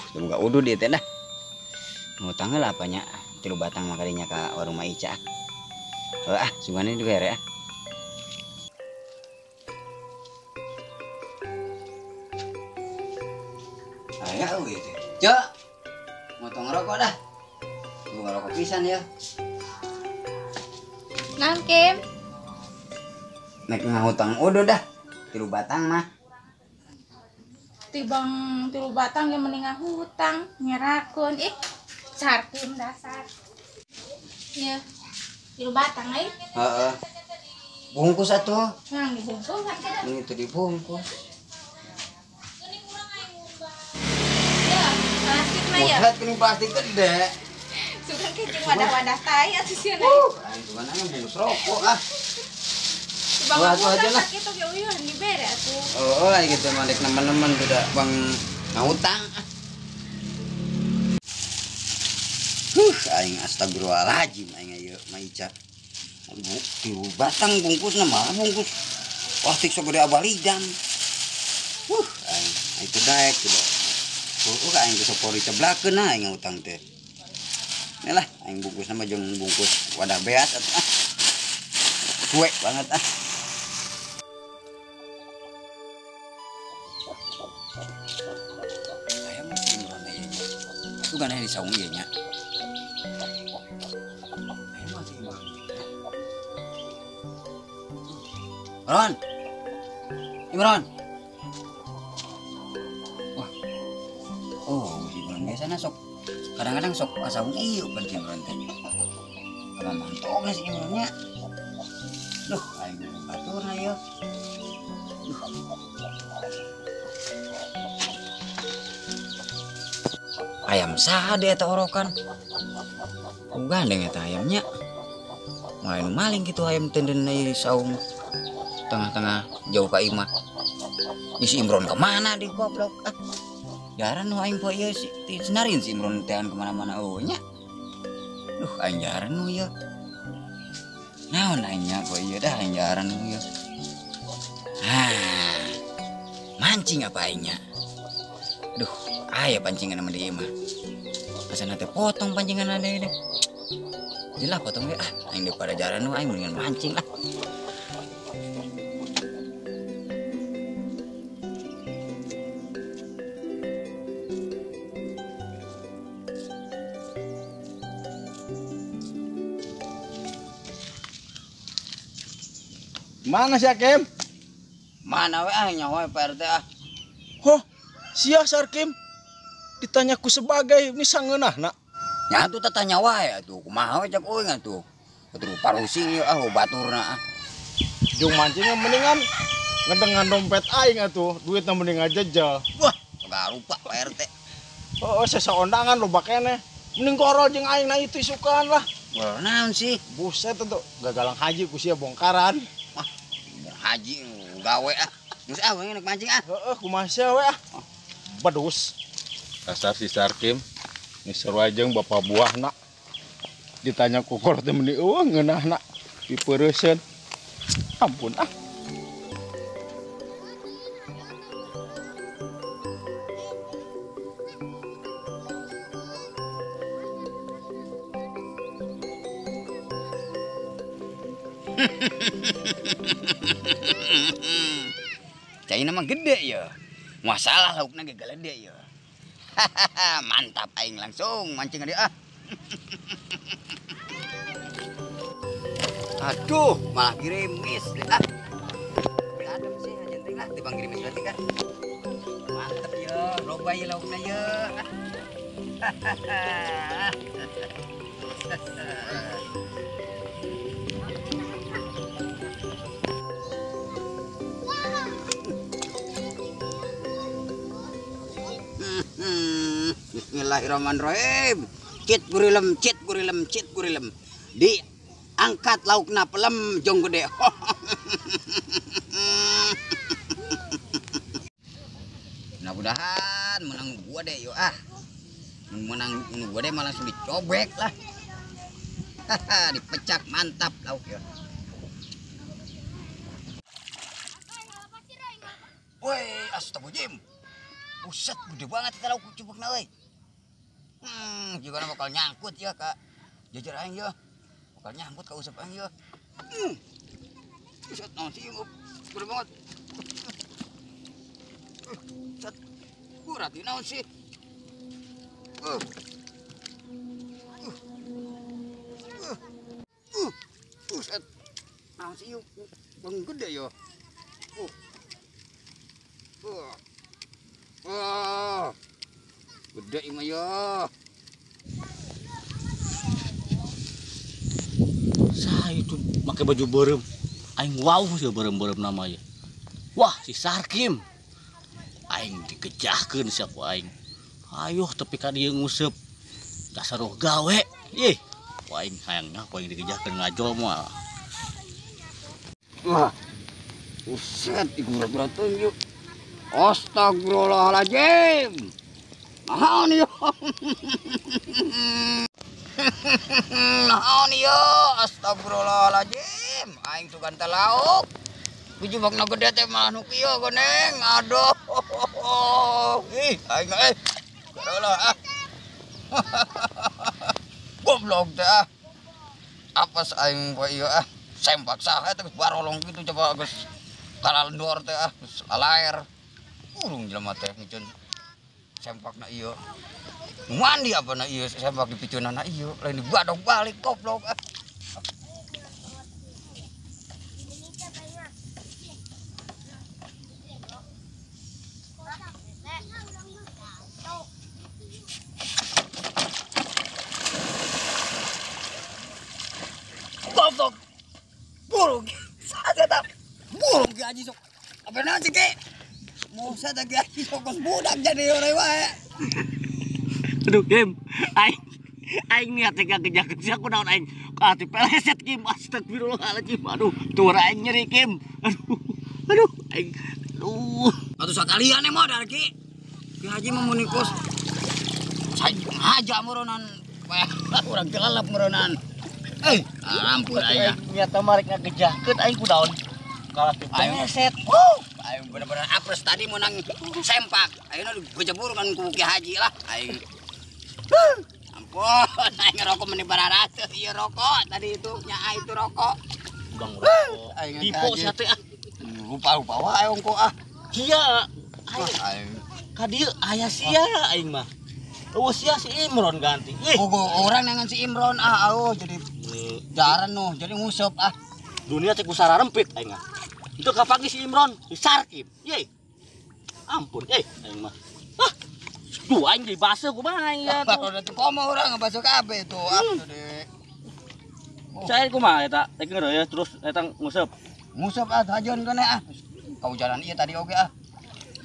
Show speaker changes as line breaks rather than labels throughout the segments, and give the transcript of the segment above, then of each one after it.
Semoga udud ieu teh dah. Ngutang heula apa nya? 3 batang mah kadinya ka warung Ma Ica. Heuh ah, sugane dibere ah. Aya euy teh. Cek. Motong rokok dah. Gua ngerokok pisan ya.
Naon, Kim?
Nek ngahutang udud dah. 3 batang mah.
Tibang 3 batang yang mending ngahutang, nyerakeun. Ih, sarkim dasar. Ya, 3 batang euy.
Heeh. Bungkus atuh.
Nah, dibungkus kan kita.
Ini tuh dibungkus.
Ya, plastik mah ya.
Buat ini plastik gede.
Sugan ke jeung wadah-wadah tai atuh sieun.
Aing sugan aya bungkus rokok ah.
Bang,
Wah, tuh aja lah.
Kitu ge uyuhan dibere atuh.
Oh, oh, gitu mah dek nemen-nemen sudah bang ngahutang. Aing astagfirullahaladzim aing ieu Ma Ica. 3 batang bungkusna malah bungkus plastik sagede abalidan. Aing itu daek tuh. Aing geus sopori ceblakeun aing ngahutang teh. Ini lah aing bungkusna mah jeung bungkus wadah beas atuh ah. Cuek banget ah. Aya mah Imron aya nya. Sugan aya di saung ieu nya. Aya mah si Imron. Ron. Imron. Wah. Oh, si Imron biasana sok kadang-kadang sok ka saung ieu pan si Imron teh. Kalau mantongna si Imron nya. Duh, aing baturna ieu. Duh. Ayam saha deui eta orokan. Gandeng eta ayamnya. Main maling gitu ayam tenden di saung tengah-tengah jauh ka imah. Ih, si Imron kemana di goblok ah. Jaran nu aing poe ieu si senarin si Imron tean kemana-mana eueuh nya. Duh, aing jaran nu ieu. Naon aing nya poe ieu dah aing jaran nu ieu. Ah. Mancing apa aing nya? Duh, aya pancingan sama di imah. Asana teh potong pancingan ada deh. Jelas potong deh ah, aing daripada jaran nu aing mendingan mancing lah.
Mana si Hakim?
Mana we ah nyawa Pak RT ah.
Hoh, sia Sarkim. Ditanya ku sebagai ini sangeunahna.
Nya atuh tatanya wae atuh kumaha we cak euy atuh. Atuh parusing ieu ah baturna ah.
Jeung mancingna mendingan ngedengan dompet aing atuh, duitna mending ngajejel.
Wah, gak lupa Pak RT.
Oh, sesa ondangan loba keneh. Mending korol jeung aing na itu isukan lah.
Gorol naon sih?
Buset atuh, gagalang haji ku sia bongkaran.
Wah, haji gawe ah. Geus ah we mancing ah.
Heeh, kumaha sia we ah. Bedus. Dasar si Sarkim ngisor wae jeung bapak buahna. Ditanya ku kolot teh meuni eueuh ngeunahna dipeureuskeun. Ampun ah.
Caina mah gede ya. Masalah laukna ge gede ya. Mantap aing langsung mancing dia ah. Aduh, malah gerimis ah. Adem sih aja lah tibang gerimis berarti kan. Mantap ya, loba ya laukna ya. Bismillahirrahmanirrahim. Cit gurilem, cit gurilem, cit gurilem. Diangkat laukna pelem jong gede. Mudah-mudahan menang gua deh yo ah. Menang gua deh malah langsung dicobek lah. Dipecak mantap lauk yo. Woi, astagfirullahaladzim. Buset, gede banget eta lauk cupukna euy. Juga bakal nyangkut ya ka jajar aing ya. Bakal nyangkut ka usep aing ya. Buset, naon sih ieu? Gede banget. Buset. Berat ieu naon sih? Buset. Naon sih ieu? Bang gede ya. Gede ieu mah ya.
Saya itu pakai baju beureum. Aing wow sih beureum-beureum nama ya. Wah, si Sarkim. Aing dikejahkeun sia ku aing. Ayo tapi ka dieu nguseup. Dasar roh gawe. Ih, ku aing hayangnya ku aing dikejahkeun ngajol moal.
Wah. Buset, ieu berat-berat yuk. Astagfirullahaladzim. Naon ieu? Naon ieu? Astagfirullahaladzim. Aing sugan teh lauk. Bijubakna gede teh malah nu kieu goneng. Aduh. Ih, aing euy. Geureulah ah. Goblok teh ah. Apes aing poe ieu ah. Sempak saha teh geus barolong kitu coba geus kalalendor teh ah, geus lalaer. Urung jelema teh ngicun sempakna ieu. Mandi apa na ieu sempak dipicunana ieu, lain dibadog balik goblok ah. Goblok. Burung. Saja tak. Burung ki haji sok. Apa naon sih ki? Musa teh ki haji sok geus budak jadi orang wae.
Aduh, Kim. Aing niat teh ngagejakeun sia ku naon aing. Atuh peleset Kim. Astagfirullahaladzim. Aduh, tuh aing nyeri Kim. Aduh. Aduh, aing. Aduh.
Atuh sakalian e modal ki. Ki haji mah mun ikos. Haja meureunnan. Urang teh lalap meureunnan. Ampun aing.
Niat mah rek ngagejakeun aing ku naon. Kalah peleset.
Aing bener-bener apres tadi menang sempak. Ayeuna gejebur kan ku Ki Haji lah. Aing. Ampun, aing ngerokok meni bararatus ieu rokok tadi itu nyaa itu rokok.
Bang rokok. Tipe sia teh ah.
Rupa-rupa wae ongko ah.
Sia aing. Ka dieu aya sia aing mah. Eueuh sia si Imron ganti. Ih,
orang nangan si Imron ah, auh jadi jaran nuh, jadi nguseup ah.
Dunia teh ku sararempit aing mah. Itu kapagi si Imron, si Sarkim. Ye. Ampun, aing mah. Ah. Duh, aing jadi baseuh kumaha aing ya tuh.
Udah tuh komo urang ngebasuh kabeh tuh. Ah, deh.
Saya kumaha eta? Rek ngeureuh ya terus eta nguseup.
Nguseup ah hajeun keneh ah. Kaujalan ieu tadi oge ah.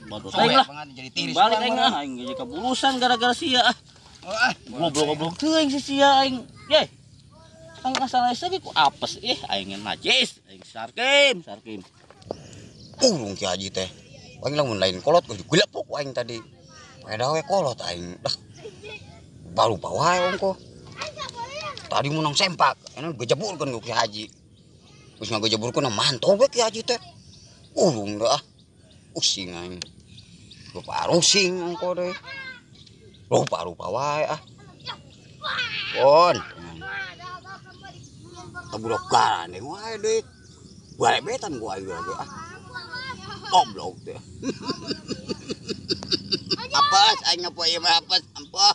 Aing lah.
Jadi tiris.
Balik aing ah, aing jadi kabulusan gara-gara sia ah. Goblok-goblok teuing si sia aing. Ye. Aing asal aya ge ku apes ih aing najis. Aing Sarkim, Sarkim.
Urung Ki Haji teh. Aing lamun lain kolot geus digelepok aing tadi. Peda we kolot aing. Dah. Baru wae ongko. Tadi menang sempak, enak gejeburkeun ku Ki Haji. Geus ngagejeburkeun mantau we Ki Haji teh. Urung dah ah. Pusing aing. Lupa rusing ongko deui. Rupa-rupa wae ah. Pon. Taburok garandeng wae deui. Barebetan ku aing ge ah. Goblok teh. Apes aing poe ieu mah apes ampun.